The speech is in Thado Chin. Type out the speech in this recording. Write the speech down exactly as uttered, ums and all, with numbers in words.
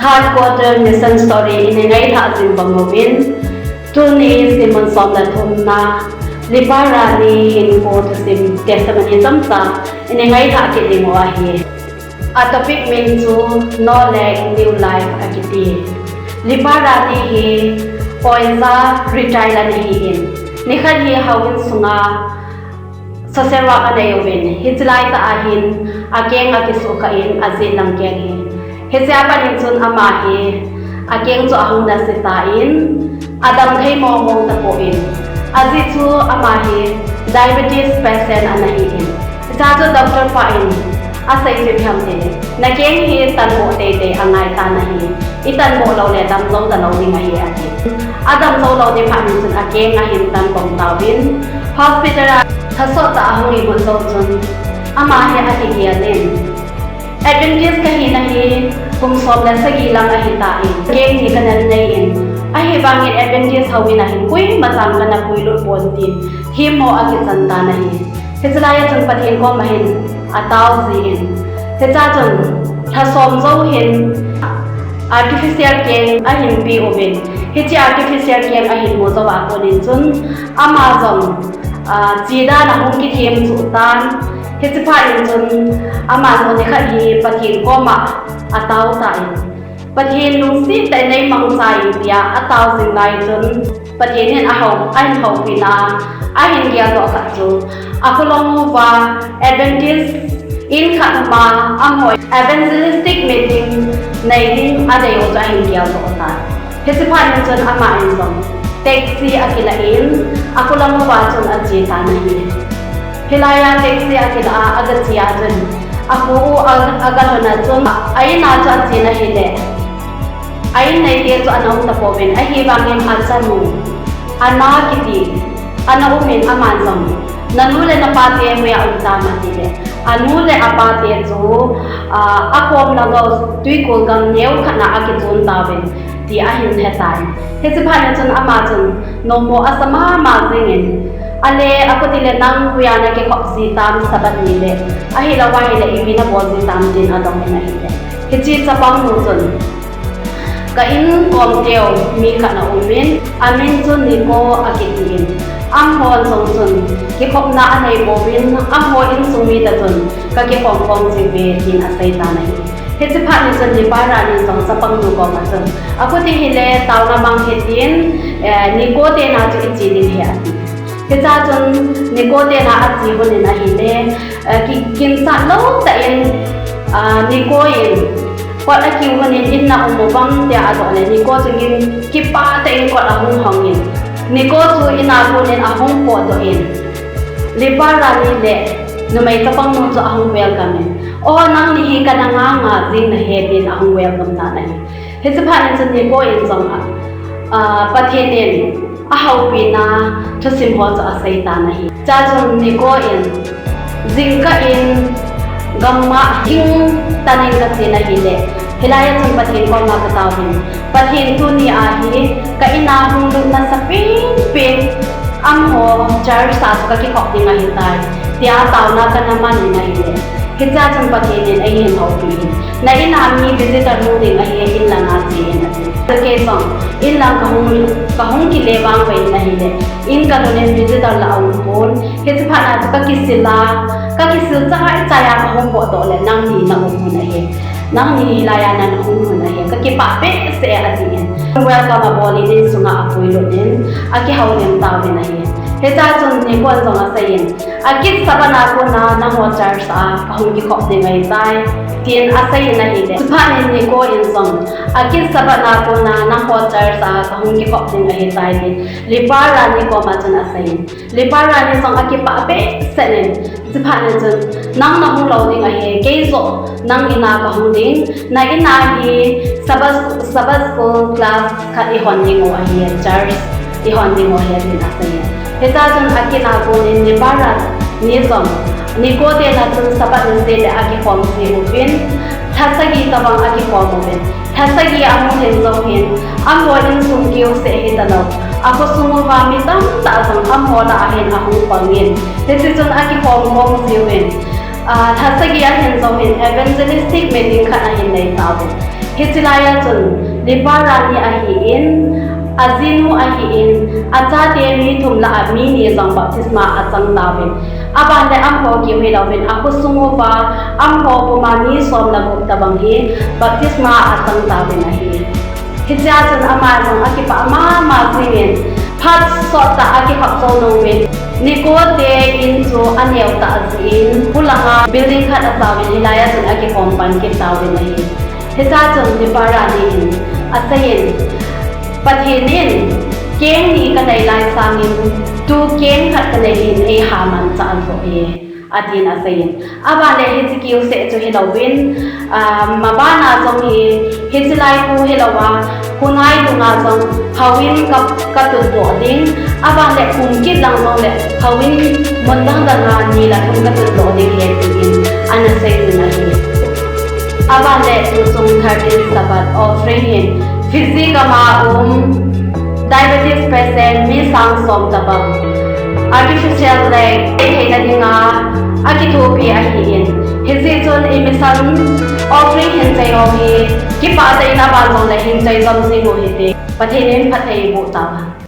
Third quarter mission story in i ngaithah jing bang uvin, tuni simon som le thumna, Lipa Rani hinkho thusim testimony chomcha in i ngaithah kit ding u ahi. A topic min chu Nolek New Life akiti. Lipa Rani hi oja retire ana hi in, nikhat hi houin sunga social work anei uvin, hiche laitah a hin akeng akisuhkhah in, ajeh lang keng hi. Hiche a pat in chun ama hi akeng chu ahung nase tan, adam thei mong mong tapon, ajeh chu ama hi diabetes patient ana hi in. Hichea chu doctor pa in asei chu ipi ham itile, nakeng hi tanpoh teitei angai tan ahi, itanpoh lou le damjou talou ding ahi ati. Adamjou lou ding phat in chun akeng ahin tanpong tauvin, hospital a thasot tah a ahung imut jou chun ama hi akigel in, Adventist kahina hi kum som le sagi lang ahitan, keng hi kana nei in, ahivangin Adventist houin a hin koima chan kana puilut pon tin themmo akichan tan ahi. Hiche laia chun Pathen koma hin atao jin, hichea chun lha som jou hin artificial keng ahin pe uvin, hiche artificial keng ahin mu jouva konin chun ama jong, ah, che dan ahung kithem chu tan, hiche phat in chun ama jong nikhat hi Pathen koma atao tan, Pathen lungset tah in neimangcha in tia atao jing lai chun, Pathen in ahou, ahin houpina, ahin geldoh khat chu, akholang'u va Adventist in khat ma, amaho evangelistic meeting nei ding adei u chu ahin geldoh tan. Hiche phat in chun ama in jong taxi akilah in, akholang'u va chun ache tan ahi. Hilaia taxi akilah a, agache a chun, akho u a, agalhun a chun, a in a chu achen ahile, a in neite chu ana um tapouvin, ahivangin achanu, Ana kiti, ana um in aman jong, nanu le napa te hoiya um tam atile, anu le apa te chu, ah, akom lang u twikol gam neo khat na akichon tauvin, ti ahin he tan. Hiche phat in chun ama chun, nommo asa mama jingin, ale, akhuti le nang hoiya nakikhop ji tam Sabbath ni le, ahilou va ahile ipi nabol ji tam tin adong in ahile. Hiche chapang nu chun, ka inkom teu mi khat ana um in, amin chu Nico akiti in, amaho jong chun kikhopna anei pouvin, amaho insung mite chun kakikhom khom jiuve tin asei tan ahi. Hiche phat in chun Lipa Rani jong chapang nu koma chun, akhuti hile taona mang hitin, eh, Nico te na chu iche ding ahi ati. Hichea chun Nico te na ache lhon in ahile, eh, ki, kinsat lou tah in, ah, Nico in kot akiu lhon in, in na um uvem tia adoh le, Nico chu gin kipah tah in kot ahung hong in, Nico chu in a konin ahung potdoh in, Lipa Rani le numei chapang nu chu ahung welcome in, o, nangni hi kana nga nga jing nahi tin ahung welcome tan ahi. Hiche phat in chun Nico in jong a, ah, Pathen in ahoupina thusim ho chu asei tan ahi. Chua chun Nico in, jingkah in gam'a hing tan in kache nahile, hilai a chun Pathen koma katao in, Pathen tuni a hi ka in a hung lut nasa penpen, amaho church a chu kakikhop ding ahitai, tia taona kana man in ahile. Hichea chun Pathen in eihin houpi in, na in a mi visitor hung ding ahi, in lang a che in ati. Kei jong in lang kahung, kahung kile vangvai in ahile, in kalut in visitor la aum pon. Hiche phat a chu kakisil a, kakisil chai chai a kahung potdoh le, nangni na um lhon ahi. Nangni hilai a nana hung lhon ahi, kakipah behseh e, ati in. Welcome abol in, in sunga apuilut in, akihoulim tauvin ahi. Hichea chun Nico in jong asei in, akit Sabbath a kona nangho church a kahung kikhop ding ahitai, tin asei in ahile. Chuphat in Nico in jong, akit Sabbath a kona nangho church a kahung kikhop ding ahitai, tin Lipa Rani koma chun asei in. Lipa Rani jong akipah behseh in, chuphat in chun, nang nahung lou ding ahi, kei joh nang in a kahung ding, na in a hi Sabbath, Sabbath school class khat ihon ding u ahi, church ihon ding u ahi, tin asei in. Hichea chun akit a konin Lipa Rani jong, Nico te na chun Sabbath niseh le akikhom ji uvin, lha sagi tobang akikhom uvin. Lha sagi ahung lhin jou hin, amaho insung keu seh hitalou, akhosung uva mi tamtah jong amaho lah a hin ahung pang in. Hiche chun akikhom khom jiuvin, ah, lha sagi alhin jou hin evangelistic meeting khat ahin nei tauvin. Hiche laiya chun Lipa Rani ahin, ajinu ahin, achate mi thum lah a mi ni jong baptisma achang tauvin. Aban le amaho kiu hilouvin, akhosung uva amaho puma mi som le gup tobang hi baptisma achang tauvin ahi. Hichea chun ama jong akipah mama jingin, phat sot tah a akikhop jou nung uvin, Nico te in chu aneo tah jeh in, hulanga building khat asauvin, hilaiya chun akikhom pan kit tauvin ahi. Hichea chun Lipa Rani in aseiyin, Pathen in keng ni kanei lai sangin, tu keng khat kanei in eiha manchah joh e, atin aseiyin. Aban le hiche kiu seh chu hilouvin, ah, mabana jong hi, hiche lai khu hilouva, khonai dunga jong houin ka, katutdoh ding, aban le kum kit lang jongle houin mun dang danga ni le thum katutdoh ding ahi tin ana seiyin ahi. Aban le tuchung thirteenth Sabbath offering hin Fiji gam a um diabetes patient mi sang som tobang artificial leg theina dinga akithopi ahin, hijeh chun i mission offering hin chei ho hi kipah tah in aban jongle hin chei jom jing u hite. Pathen in phatthei boh tauhen.